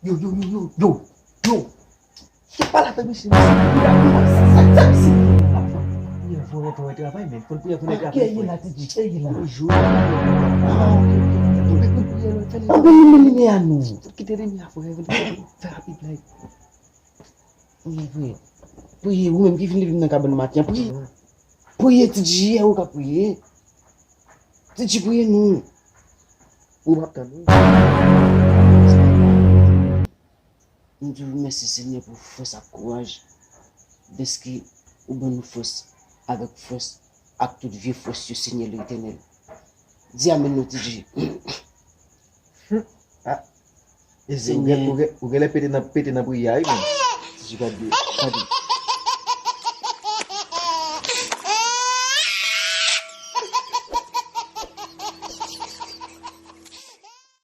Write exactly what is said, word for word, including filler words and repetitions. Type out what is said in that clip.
Yo, yo, yo, yo, yo, yo. Ki pale avèk misye, misye. Li la koumanse. Sa, sa, misye. Li la fò, fò travay, men. Fò l priye, fò l travay. Kè ye la, T J, kè ye la. Jou. Ah, ok, ok. Fò l priye, fò l fè li. Anben, li men limyè a nou. Fò l kite limyè a, frè. Fè rapid, like. Wi, wi. Priye, ou menm ki vin leve m nan kabann maten an, priye. Priye, T J, ou ka priye. T J, priye nou. Ou p ap tann, wi. Nou di w mèsi, Senyè, pou fòs ak kouraj. Dèske ou ban nou fòs avèk fòs ak tout vye fòs yo, Senyè Letènèl. Di amèn non, T J. Ah, Eze, ou gen, ou gen, ou genlè pete nan, pete nan priyè a, wi, men. T J, gade, gade.